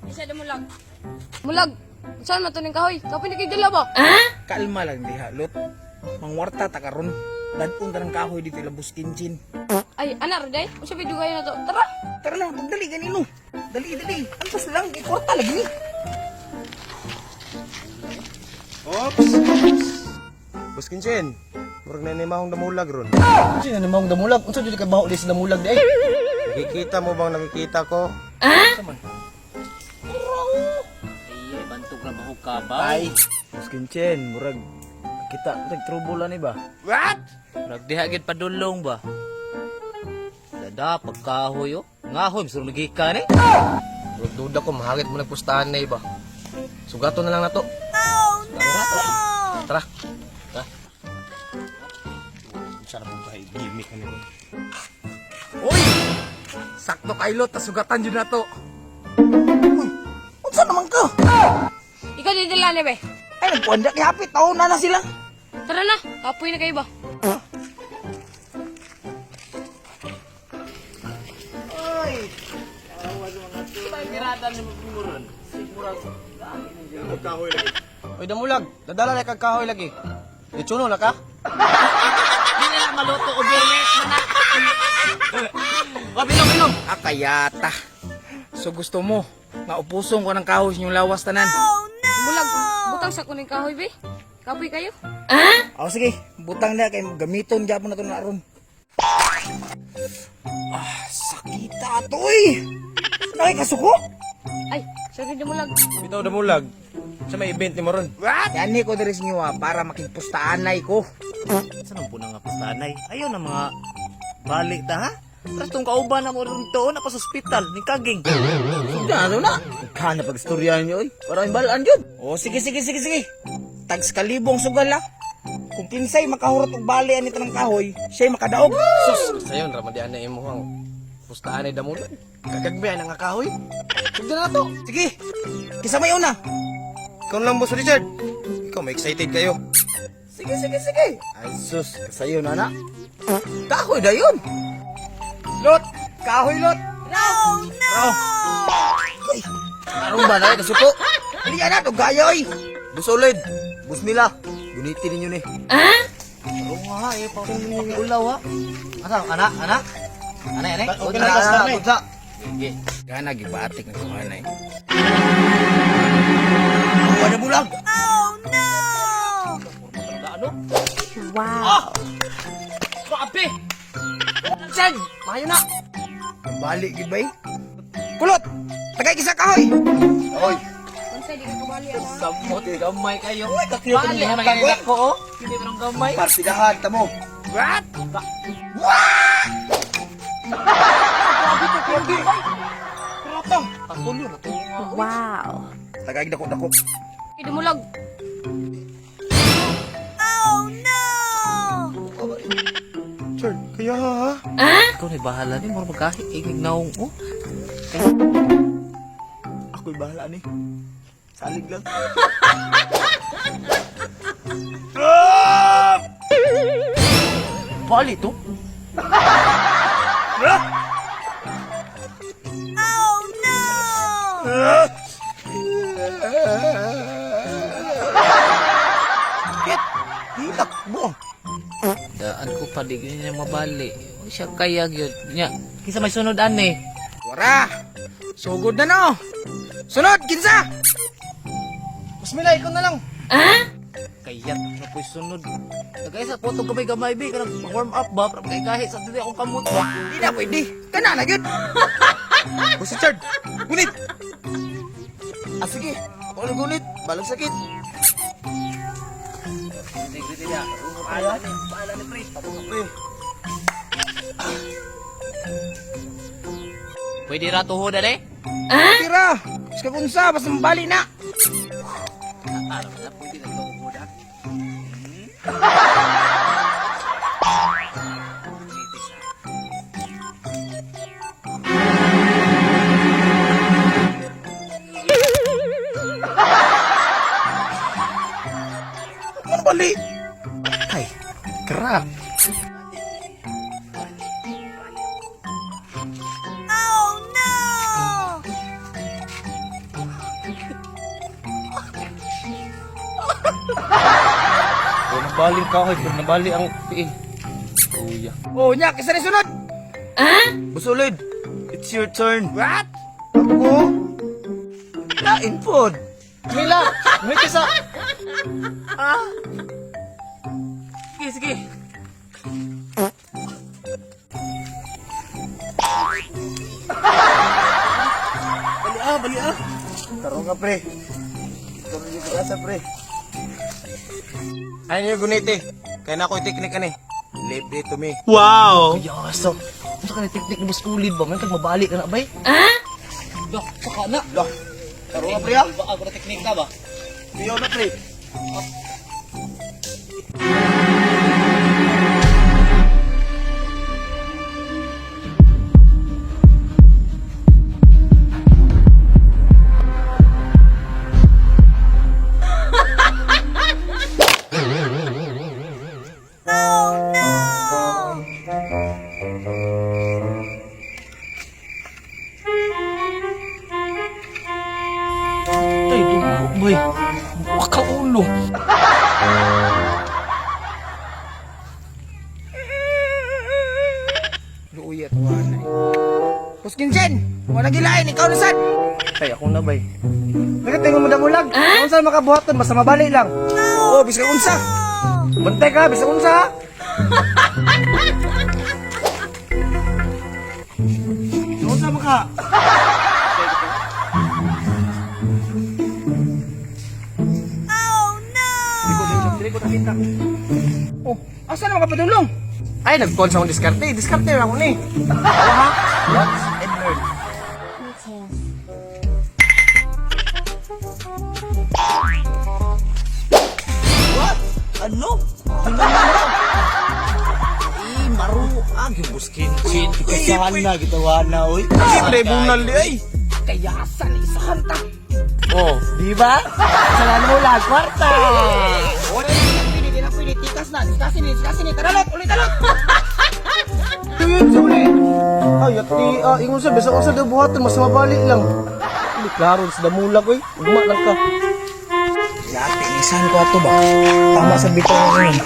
Isa na mulag. Mulag. Saan man to ning kahoy? Kapoy ni kay dala ba? Kalma lang diha, Lot. Mangwarta ta karon. Dadun ta ng kahoy dito ila Buskinchin. Ay, ana ra day. Unsa ba dugay na to? Tara. Tara na, pagdali ganino. Dali, dali. Antos lang, kay kwarta lagi ni. Oops! Boss Kinchin, murag na ni mahong damulag ron. Unsa na maong damulag? Unsa jud ka baho di sa damulag di ay? Nakikita mo bang nakikita ko? Ay, bantog na bahog ka ba? Ay. Boss Kinchin, murag kita tag trouble ani ba? Murag diha gid padulong ba? Dada pagkahoy oh. Ngahoy misro nagika ni. Murag duda ko mahagit mo nagpustahan na iba. Sugato na lang nato. Oh no! Tara. Tara. Unsa na ba gimmick ani ko? Uy! Sakto kay Lot, tasugatan jud nato. Uy, unsa naman ka? Ikaw di dala ni be. Ay, nagpuan kay hapit. Taon na na sila. Tara na. Kapoy na kayo ba? Oy damulag, dadala na kag kahoy lagi. Litsuno na ka? Di na lang maluto o biyernes man na. Wa bilong bilong. Ah, kayata. So gusto mo, nga upusong ko ng kahoy sa inyong lawas tanan. Mulag. Butang sa kuning kahoy be. Kapoy kayo. Oh, sige, butang na kay gamiton gyapon na to na aron. Ah, sakita ato eh. Nakay kasuko? Ay, sorry damulag. Bitaw damulag. Sa may event ni mo ron. Yani ko diri sa inyo ah, para makigpustaanay ko. Sa nang punang nga pustanay? Ayaw na mga balik ta ha? Tara tong kauban na mo ron to na pa sa ospital ni kaging. Ano na? Kana pag istorya niyo oy. Para imbalaan jud. Oh, sige sige sige sige. Tags kalibong sugal ah. Kung kinsay makahurot og bali ani tanang kahoy, siya'y makadaog. Sus, sayon ramadian na imuhang pustahan ay damulag. Kagagmay ang nga kahoy. Sugdan na to. Sige. Kisa may una. Ikaw na lang, Boss Richard. Ikaw, may excited kayo. Sige, sige, sige. Ay sus, kasayo na na. Kahoy dayon. Lot, kahoy lot. Raw. Aron ba na kasuko? Dili ana to gayoy. Busolid. Busmila. Gunitin ninyo ni. Tarong ha eh pakiulaw ha. Asa ana ana? Ana ana. Okay na, basta na eh. Sige. Gana gibatik na kuhanay. Awa na bulag. Ano? Wow. Grabe. Chad, maayo na. Bali gid bay. Kulot. Tagay kisa kahoy. Oy, Unsa di ka kabali ana? Samot gamay kayo. Uy, kakiyot ang Bali gihatag, man oy. ko oh. Hindi mo gamay. partidahan ta mo. What? Patulo na to nga. Wow. Tagay dako dako. Kay damulag. Richard, kaya ha? Ikaw na bahala ni mura magkahi igig naong oh. Ako'y bahala ni. Salig lang. Bali to. Kit. Hilak mo. Daan ko pa di niya mabali. Uy, siya kaya gyud nya. Kinsa may sunod ani? Wara. Sugod na no. Sunod kinsa? Bismillah, ikaw na lang. Kayat na po'y sunod. Tagay sa potong gamay gamay bi kanang warm up ba para kay kahit sa dili akong kamot ba. Di na pwede. Kana na gyud. Boss Richard, gunit! Ah, sige. Ako na gunit. Balag sakit. Bahala ni, bahala ni pre. Pre. Pwede ra tuhod ani? Tira. Sa kunsa basta mabali na. Ah, na pwede na tuhod ah. Ano bali? Ay, crap. Oh, nabaling kahoy pero nabali ang tiil. Kuya. Oh, nya, kisa ni sunod. Busulid, it's your turn. What? Ako? Lain pod. Mila, may kisa. Sige, sige. Bali ah, bali ah. Tarong ka pre. Tarong yung pag-asa pre. Ay niyo gunite. Kaya na ako'y teknik ani. Libre to me. Kuya, so. Unsa ka ni teknik ni Boss Ulid ba? Man kag mabali ka na bay. Dah, saka na. Lah. Tarong ka pre ah. Baka ko na teknik na ba? Iyo na pre. Tay, dugo bay. Waka ulo. Luya tuwa na eh. Puskinsen, wala gilain, ikaw na sad. Ay ako na bay. Nagatingon mo damulag. Unsa makabuhaton basta mabali lang. Oh, bisag unsa. Bantay ka bisag unsa. Unsa maka? Oh no. Oh, asa na makapadulong? Ay, nag-call sa akong diskarte. Diskarte lang ako ni. Awa ha? Watch and learn. What? Ano? Ano na? Eh, maruag yung buskin-chin. Kasahan na, gitawa na, oy. Ay, bunal di ay. Kaya asa na isahan ta. Oh, Di ba? Kasalanan mo lang, kwarta. Oh, di na pwede, di na pwede. Tikas na, diskasin ni, diskasin ni. Tara lot, ulit talot. Ay, ati, ah, ingon sa, bisag unsa daw buhaton, mas mabali lang. Hindi, klaro sa damulag, oy. Ugma lang ka. Yate, isahan ko ato ba? Tama sa bitaw ngayon.